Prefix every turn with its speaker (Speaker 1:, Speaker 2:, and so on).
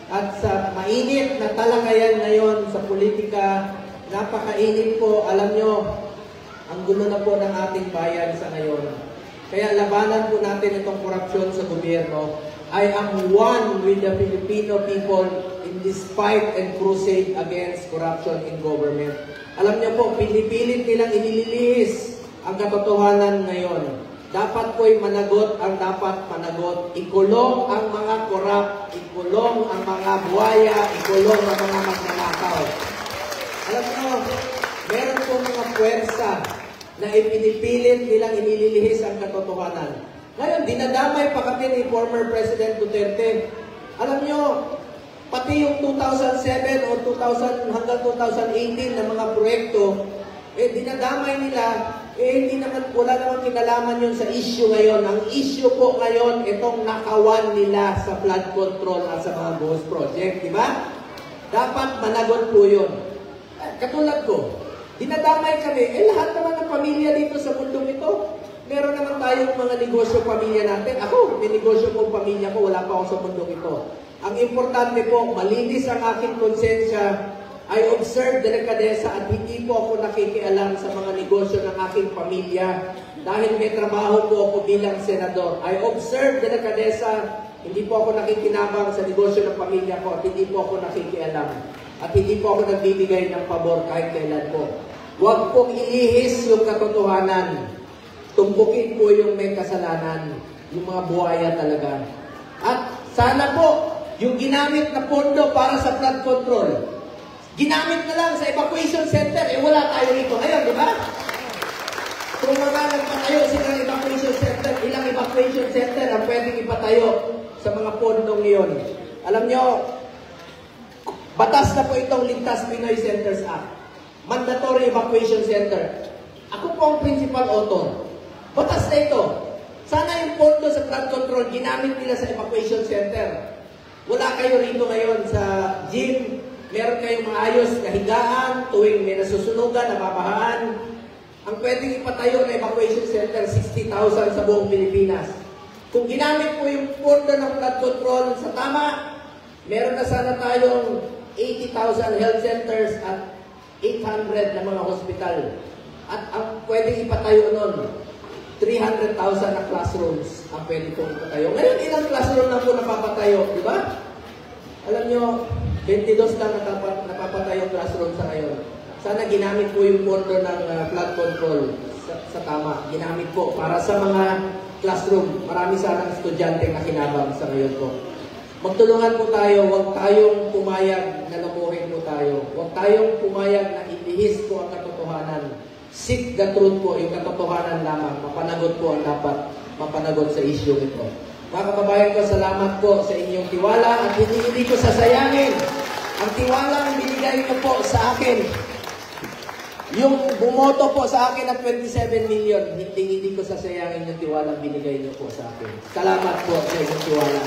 Speaker 1: At sa mainit na talakayan ngayon sa politika, napakainit po, alam nyo, ang gulo na po ng ating bayan sa ngayon. Kaya labanan po natin itong korupsyon sa gobyerno. I am one with the Filipino people in this fight and crusade against corruption in government. Alam niyo po, pinipilit nilang inililihis ang katotohanan ngayon. Dapat po'y managot ang dapat managot. Ikulong ang mga korap, ikulong ang mga buhaya, ikulong ang mga magnanakaw. Alam niyo, meron po mga puwersa na ipinipilit nilang inililihis ang katotohanan. Ngayon, dinadamay pa kami ni former President Duterte. Alam nyo, pati yung 2007 o 2000 hanggang 2018 na mga proyekto, dinadamay nila, hindi naman, wala naman kinalaman yun sa issue ngayon. Ang issue po ngayon, itong nakawan nila sa flood control at sa mga ghost project, di ba? Dapat managot po yun. Katulad ko, dinadamay kami, lahat naman ng pamilya dito sa mundong ito, meron naman tayong mga negosyo pamilya natin. Ako, may negosyo kong pamilya ko, wala pa ako sa mundong ito. Ang importante po, malinis ang aking konsensya. I observe delikadesa at hindi po ako nakikialam sa mga negosyo ng aking pamilya dahil may trabaho po ako bilang senador. I observe delikadesa, hindi po ako nakikinabang sa negosyo ng pamilya ko at hindi po ako nakikialam. At hindi po ako nagbibigay ng pabor kahit kailan po. Huwag pong ilihis yung katotohanan. Tumbukin po yung may kasalanan, yung mga buhaya talaga. At sana po, yung ginamit na pondo para sa flood control, ginamit na lang sa evacuation center, wala tayo rito ngayon, di ba? Kung mga nagpatayo sila ng evacuation center, ilang evacuation center ang pwedeng ipatayo sa mga pondong iyon. Alam nyo, batas na po itong Ligtas Pinoy Centers Act. Mandatory evacuation center. Ako po ang principal author. Batas na ito. Sana yung pondo sa flood control, ginamit nila sa evacuation center. Wala kayo rito ngayon sa gym, meron kayong maayos na higaan, tuwing may nasusunugan, nababahaan. Ang pwedeng ipatayo na evacuation center, 60,000 sa buong Pilipinas. Kung ginamit po yung pondo ng flood control sa tama, meron na sana tayong 80,000 health centers at 800 na mga hospital. At ang pwedeng ipatayo nun, 300,000 na classrooms ang pwede pong ipatayo. Ngayon, ilang classroom na po napapatayo, di ba? Alam nyo, 22 na napapatayo classroom sa ngayon. Sana ginamit po yung pondo ng flood control sa tama. Ginamit po para sa mga classroom. Marami sanang estudyante na kinabang sa ngayon po. Magtulungan po tayo, huwag tayong pumayag na lumuhin po tayo. Huwag tayong pumayag na ilihis po ang katotohanan. Seek the truth po, yung katotohanan lamang. Mapanagot po ang dapat mapanagot sa issue ito. Mga kababayan ko, salamat po sa inyong tiwala at hindi ko sasayangin ang tiwala ang binigay niyo po sa akin. Yung bumoto po sa akin ng 27 million, hindi ko sasayangin yung tiwala ang binigay niyo po sa akin. Salamat po sa inyong tiwala.